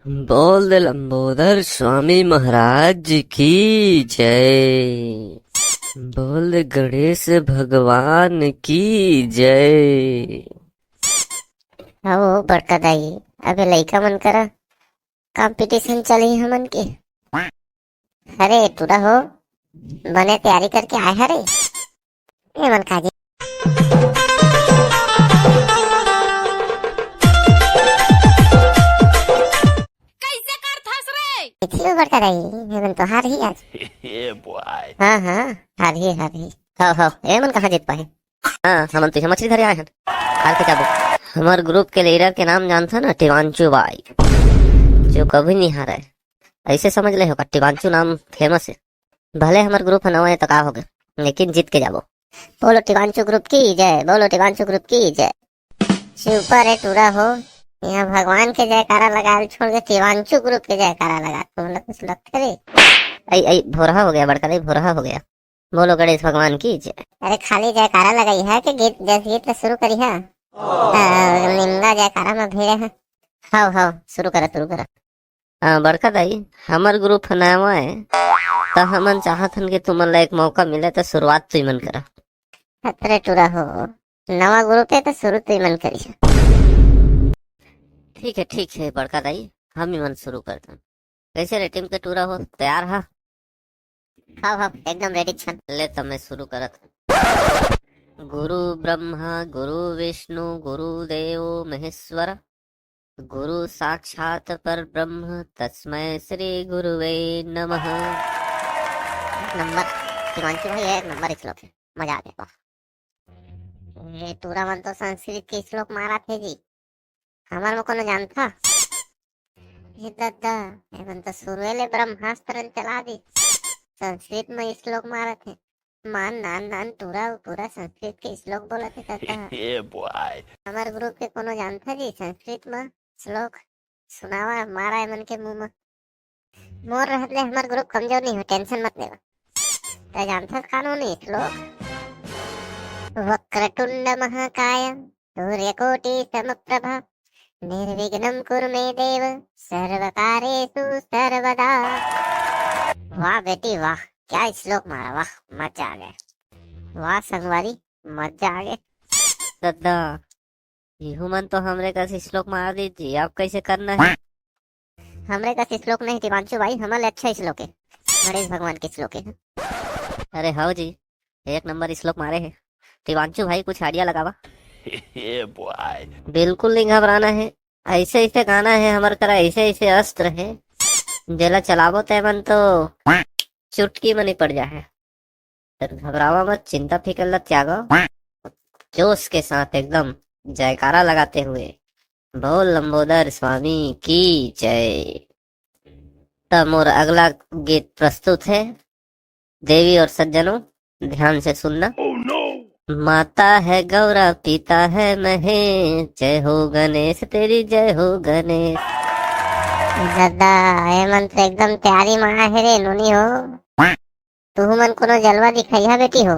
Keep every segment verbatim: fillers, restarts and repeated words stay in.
बोल दे लंबोदर स्वामी महाराज की जय। बोल दे गणेश भगवान की जय। हव बड़का दाई, अबे लइका मन करा कंपटीशन चलही हमन के। अरे टूरा हो, बने तैयारी करके आए हरे। ए मन काजी। कैसे करथस रे? इथियो बड़का दाई, ए मन तो हार ही आज। हाँ हाँ, हार ही हार ही। हाँ हाँ, ए मन कहाँ जीत पाए? हाँ, हमन तो इहाँ मछली धरे आए हन। हार के जाबो। हमर ग्रुप के लीडर के नाम जानथा ना, टिवांचू बाई, जो कभी नहीं हारे। ऐसे समझ ले हो का, टिवांचू नाम फेमस है। भले हमर ग्रुप ह नवा है तो का होगे, लेकिन जीत के जाबो। बोलो टिवांचू ग्रुप की जय, बोलो टिवांचू ग्रुप की जय। चुप रे टूरा हो, यहाँ भगवान के जयकारा लगायल छोड़ के टिवांचू ग्रुप के जयकारा लगा, तुमला कुछ लगथे रे? अई अई भोरहा हो गया बड़का दाई, भोरहा हो गया। बोलो गणेश भगवान की जय। अरे खाली जयकारा लगाई है कि गीत, जैसे गीत ला शुरू करी है? हाँ, निमगा जयकारा में भिड़े हैं। हव हव, शुरू करा, शुरू करा। हाँ, बड़का दाई, हमर ग्रुप ह नवा है, त हमन चाहत हन कि तुमन ला एक मौका मिले, त शुरुआत तुमन करा। अतरे टूरा हो, नवा ग्रुप है, त शुरू तुमन करी। ठीक है, ठीक है बड़का दाई, हम ही मन शुरू करथन। कैसे रे टीम के टूरा हो, तैयार हा? हव हव, एकदम रेडी छन। ले त मैं शुरू करत हूँ। गुरु ब्रह्मा गुरु विष्णु गुरु देव महेश्वर, गुरु साक्षात पर ब्रह्म तस्मै श्री गुरुवे नमः। एक नंबर, हिमांशु भाई, एक नंबर श्लोक है, मजा आ गया। ये टूरा मन तो संस्कृत के श्लोक मारत हे जी, हमर में कोनो जानथा? हे दद्दा, एमन तो शुरुए ले ब्रह्मास्त्र चला दी। संस्कृत में श्लोक मारत हे। मान नान नान टूरा, पूरा संस्कृत के श्लोक बोलत हे दद्दा। हमर ग्रुप के कोनो जानथा जी संस्कृत में श्लोक? सुनावा, मारा एमन के मुंह में। मोर रहत ले हमर ग्रुप कमजोर नहीं हो, टेंशन मत लेवा। त जानथस कानूनी श्लोक, वक्रतुंड महाकाय सूर्यकोटि समप्रभा, निर्विघ्नं कुरु मे देव सर्वकार्येषु सर्वदा। वाह बेटी वाह, क्या श्लोक मारा, वाह मजा आ गया। वाह संगवारी, मजा आ गया। दद्दा, इहू मन तो हमरे कस श्लोक मार दीजिए, अब कैसे करना है? हमरे कस श्लोक नहीं दिवांशु भाई, हमर ले अच्छा श्लोक है, गणेश भगवान के श्लोक है। अरे हव जी, एक नंबर श्लोक मारे है। दिवांशु भाई कुछ आइडिया लगावा। बिल्कुल नहीं घबराना है, ऐसे ऐसे गाना है हमर करा, ऐसे ऐसे अस्त्र है, जेला चलाबो ते मन तो चुटकी में नहीं पड़ जाए। घबरावा मत, चिंता फिकर ला त्यागा, जोश के साथ एकदम जयकारा लगाते हुए बोल लंबोदर स्वामी की जय। त मोर अगला गीत प्रस्तुत है, देवी और सज्जनों ध्यान से सुनना। माता है गौरा, पिता है महेश, जय हो गणेश तेरी, जय हो गणेश। दादा, ये मन तो एकदम तैयारी में आहे रे नोनी हो। तुहू मन कोनो जलवा दिखइहा बेटी हो,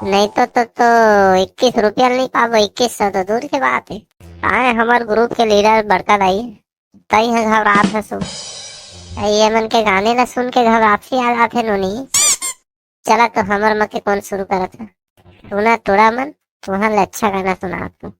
नहीं तो, तो, तो इक्कीस रुपया नहीं पाबो, इक्कीस सौ तो दूर के बात है। आए हमर ग्रुप के लीडर बड़का दाई, तई ह घबरात हसु। ये मन के गाने ला सुन के घबरासी आ जाथे नोनी। चला तो हमर म के कौन शुरू करत है? सुना टूरा मन, तुहर ले अच्छा गाना सुनात हूँ।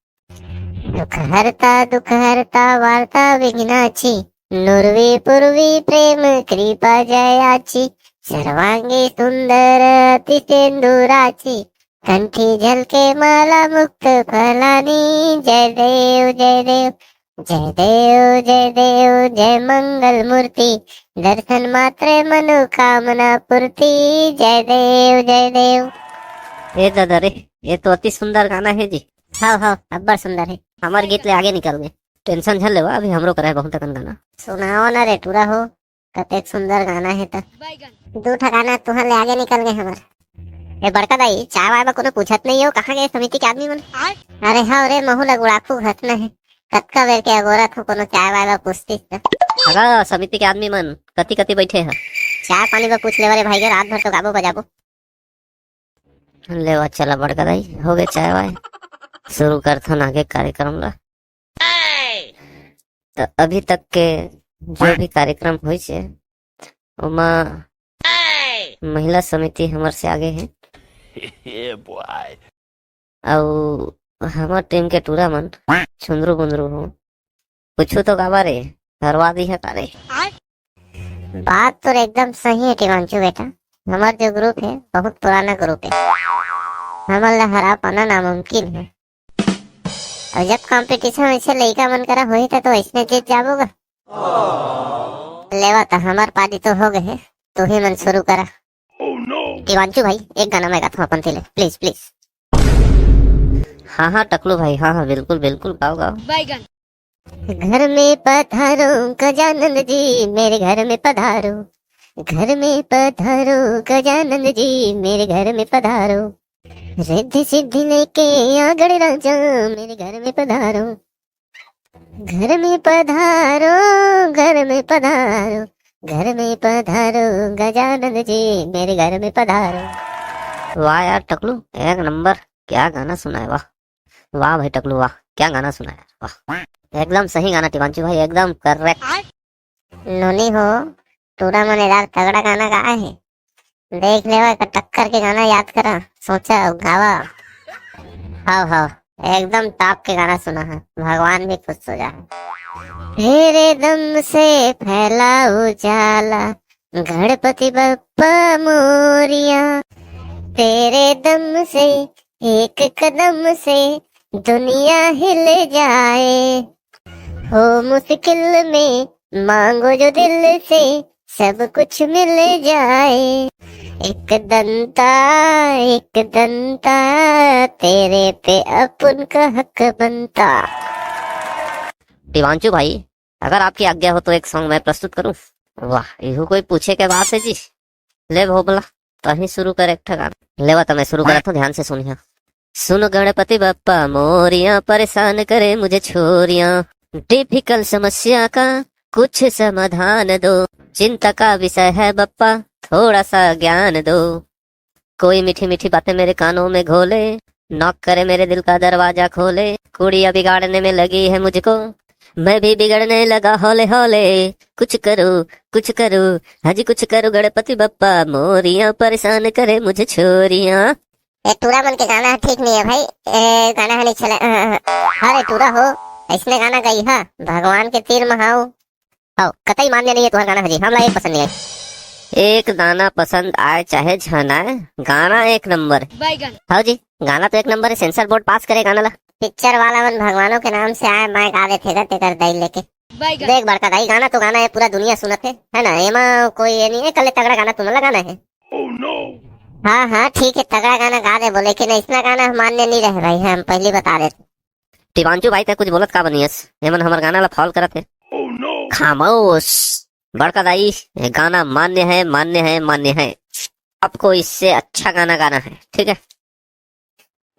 दुख हरता दुख हरता वार्ता विघ्नाची, नुरवी पुरवी प्रेम कृपा जयाची, सर्वांगी सुंदर अति सेंदुराची, कंठी झलके माला मुक्त फलानी। जय देव जय देव, जय देव जय देव, जय मंगल मूर्ति, दर्शन मात्रे मनोकामना पूर्ति। जय देव जय देव। ए दादा रे, ये तो अति सुंदर गाना है जी। हव हव, अब्बड़ सुंदर है। हमर गीत ले आगे निकल गए। टेंशन झन लेवा, अभी हमरो करा है बहुत अकन गाना। सुनाओ ना रे टूरा हो, कतेक सुंदर गाना है त। दू ठा गाना तुहर ले आगे निकल गए हमर। ए बड़का दाई, चाय वाय बा कोनो पूछत नहीं हो, कहाँ गए समिति के आदमी मन? अरे हाँ रे, महू ला गुड़ाखू घसना है, कतका बेर के अगोरत हो, कोनो चाय वाय बा पूछतीस त। अगा समिति के आदमी मन कति कति बैठे हैं? चाय पानी बा पूछ लेवा रे भाई के, रात भर तो गाबो बजाबो। लेवा चला बड़का दाई, हो गए चाय वाय, शुरू करथन आगे कार्यक्रम ला। अभी तक के जो भी कार्यक्रम होइस हे, ओमा महिला समिति हमर से आगे हे। अउ हमर टीम के टूरा मन छुंदरू बुंदरू हो। कुछु तो गावा रे, हरवा दी है का रे? बात तो एकदम सही है टिवांचू बेटा, हमर जो ग्रुप है बहुत पुराना ग्रुप है, हमन ला हरा पाना नामुमकिन है। अउ जब कंपटीशन वैसे लइका मन करा होही त तो ऐसने जीत जाबो गा। लेवा त हमर पारी तो हो गए है, तू ही मन शुरू करा। टिवांचू भाई, एक गाना मैं गाता हूँ अपन तेले, प्लीज प्लीज। हाँ हाँ टकलू भाई, हाँ हाँ बिल्कुल बिल्कुल, गाओ गाओ। घर में पधारो गजानन जी, मेरे घर में पधारो। घर में पधारो गजानन जी, मेरे घर में पधारो। रिद्धि सिद्धि लेके आ गणराजा, मेरे घर में पधारो। घर में पधारो, घर में पधारो, घर में पधारो गजानन जी, मेरे घर में पधारो। वाह यार टकलू, एक नंबर, क्या गाना सुनाए, वाह। वाह भाई टकलू, वाह, क्या गाना सुनाए यार, वाह। एकदम सही गाना टिवांचू भाई, एकदम करेक्ट। नोनी हो, टूरा मन यार तगड़ा गाना गाए हे। देख लेवा, एक टक्कर के गाना याद करा, सोचा अउ गावा। हाव हाव, एकदम टॉप के गाना सुना है, भगवान भी खुश हो जा है। तेरे दम से फैला उजाला, गणपति बप्पा मोरिया। तेरे दम से एक कदम से दुनिया हिल जाए। हो मुश्किल में मांगो जो दिल से, सब कुछ मिल जाए। एक दंता, एक दंता, तेरे पे अपन का हक बनता। टिवांचू भाई, अगर आपकी आज्ञा हो तो एक सॉन्ग मैं प्रस्तुत करूं। वाह, इहू कोई पूछे के बात है जी। ले भोबला, तहीं शुरू कर एक ठा गाना। लेवा त मैं शुरू करत हूँ, ध्यान से सुनिहा। सुनो गणपति बप्पा मोरिया, परेशान करे मुझे छोरियां। डिफिकल्ट समस्या का कुछ समाधान दो, चिंता का विषय है बप्पा, थोड़ा सा ज्ञान दो। कोई मीठी मीठी बातें मेरे कानों में घोले, नॉक करे मेरे दिल का दरवाजा खोले। कुड़िया बिगाड़ने में लगी है मुझको, मैं भी बिगड़ने लगा हौले हौले। कुछ करो, कुछ करो, हाँ जी कुछ करो गणपति बप्पा मोरिया, परेशान करे मुझे छोरियां। ए टूरा मन के गाना ठीक नहीं है भाई, ए गाना है नहीं चले। अ, अ, अरे टूरा हो, ऐसने गाना गई हा, भगवान के तीर महाऊ। हव, कतई मान्य नहीं है तुहर गाना हजी, हमला एक पसंद नहीं आए। एक दाना पसंद आए चाहे झन आए, गाना एक नंबर। बैगन। हव जी, गाना तो एक नंबर है, सेंसर बोर्ड पास करे गाना ला। पिक्चर वाला मन भगवानों के नाम से आए, मैं गा देथे गा तेकर दई लेके। बैगन। देख बड़का दाई, गाना तो गाना है, पूरा दुनिया सुनत है, है ना? एमा कोई ये नहीं है, कल तगड़ा गाना तुमन ला गाना है। हाँ हाँ ठीक है, तगड़ा गाना गा देबो, लेकिन ऐसना गाना मान्य नहीं रहे भाई, हम पहली बता देते। टिवांचू भाई, तै कुछ बोलत का बनियस? एमन हमर गाना ला फॉल करत हे। खामोश। बड़का दाई, ये गाना मान्य है, मान्य है, मान्य है। आपको इससे अच्छा गाना गाना है, ठीक है?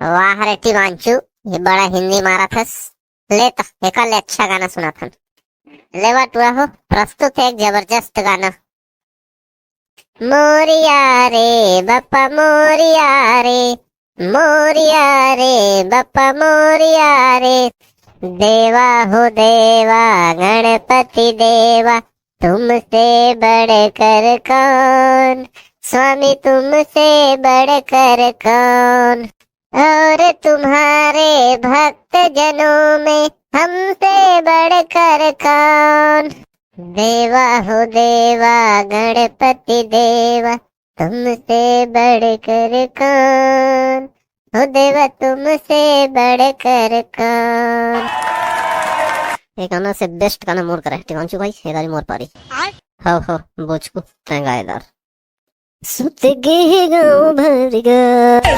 वाह रे टिवांचू, ये बड़ा हिंदी मारत हस। ले त, एकर ले अच्छा गाना सुनाथन। लेवा टूरा हो, प्रस्तुत है एक जबरदस्त गाना। मोरिया रे बप्पा मोरिया रे, मोरिया रे बप्पा मोरिया रे। देवा हो देवा गणपति देवा, तुमसे बढ़कर कौन, स्वामी तुमसे बढ़कर कौन, और तुम्हारे भक्त जनों में हमसे बढ़कर कौन। देवा हो देवा गणपति देवा, तुमसे बढ़कर कौन, हो देवा तुमसे बढ़कर कौन। ये गाना से बेस्ट गाना मोर करा है टिवांचू भाई, ये गाड़ी मोर पारी। हव हव बोचकू, तैं गाएदार। सुत गे गाँव भर गा।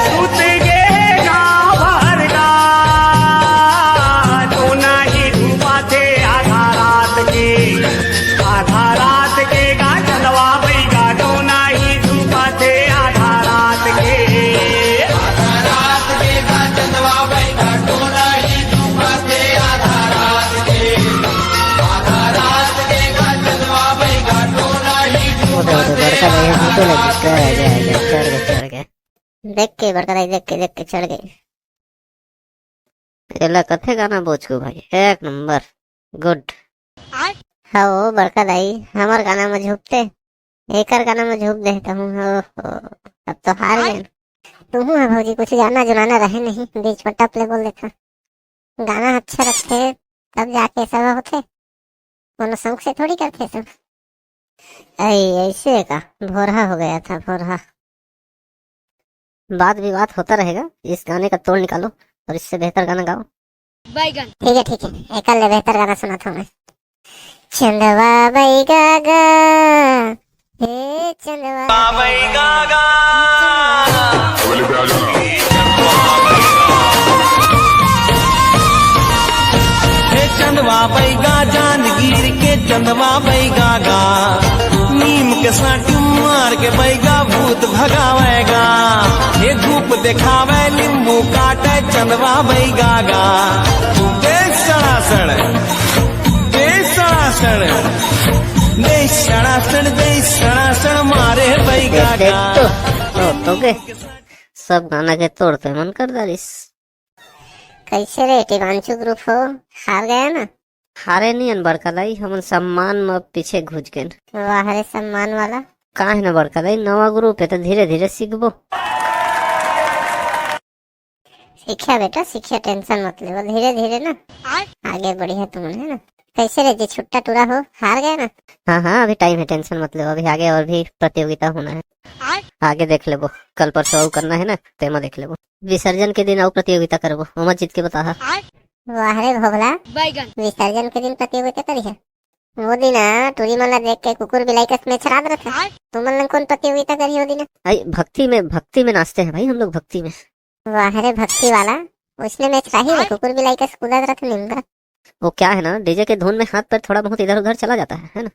सुत गे गाँव भर गा, तो नाही धूपा थे आधा रात के, आधा रात के गा चंदवा बैगा, तो नाही धूपा थे आधा रात के। आधा रात के गा चंदवा बैगा, तो नाही धूपा थे आधा रात के, आधा रात के गा चंदवा बैगा, तो नाही धूपा थे। बड़का भाई जीते लगी, चढ़ गए, चढ़ गए, चढ़ गए। देख के बड़का दाई, देख के, देख के चढ़ गए। एला कथे गाना बोचकू भाई, एक नंबर, गुड। हाँ, ओ बड़का दाई, हमर गाना में झुकते, एकर गाना में झुक देता हूँ। ओहो, अब तो हार गए। तुहू है भौजी, कुछ जाना जुनाना रहे नहीं, बीच में टप ले बोल देखा। गाना अच्छा रखते, तब जाके सब होते, कोनो शौक से थोड़ी करते सब। ऐ, ऐसे का? भोरहा हो गया था, भोरहा। बात विवाद होता रहेगा, इस गाने का तोड़ निकालो और इससे बेहतर गाना गाओ। बैगन। ठीक है, ठीक है, एकर ले बेहतर गाना सुनाता हूँ मैं। चंदवा बैगा गा, हे चंदवा बैगा गा। हे चंदवा बैगा, जांजगीर के चंदवा बैगा गा, नीम के साटी मार के बैगा भूत भगावेगा। हे धूप दिखावे, नींबू काटे, चंदवा बैगा गा। दे सड़ासड़, दे सड़ासड़, दे सड़ासड़, दे सड़ासड़ मारे बैगा गा। तो, तो, तो के सब गाना के तोड़ते मन कर डालिस। कैसे रे टीवांचू ग्रुप हो, हार गया ना? हारे नहीं अन बड़का दाई, हमन सम्मान म पीछे घुस गेन। वाह रे सम्मान वाला। का है ना बड़का दाई, नवा ग्रुप है तो धीरे धीरे सीखबो। सीखिया बेटा सीखिया, टेंशन मत लेवो, धीरे धीरे ना आगे बढ़िया तुमन, है ना? कैसे रे जी, छुट्टा टूरा हो, हार गए ना? हाँ हाँ, अभी टाइम है, टेंशन मत लेवो, अभी आगे और भी प्रतियोगिता होना है। आगे देख लेबो, कल परसों अउ करना है ना, तेमा देख लेबो। विसर्जन के दिन अउ प्रतियोगिता करबो, ओमा जीत के बताहा। वाह रे भोगला, बैगन। विसर्जन के दिन प्रतियोगिता करिहा? वो दिन टूरी मन ला देख के कुकुर बिलाई कस मेछरात रथे। तुमन ला कौन प्रतियोगिता करी वो दिन? भाई भक्ति में, भक्ति में नाचते हैं भाई हम लोग, भक्ति में। वाह रे भक्ति वाला, उसने मेछराही रे, कुकुर बिलाई कस कूदत रथे निमगा। वो क्या है ना, डीजे के धुन में हाथ पैर थोड़ा बहुत इधर उधर चला जाता है, है ना?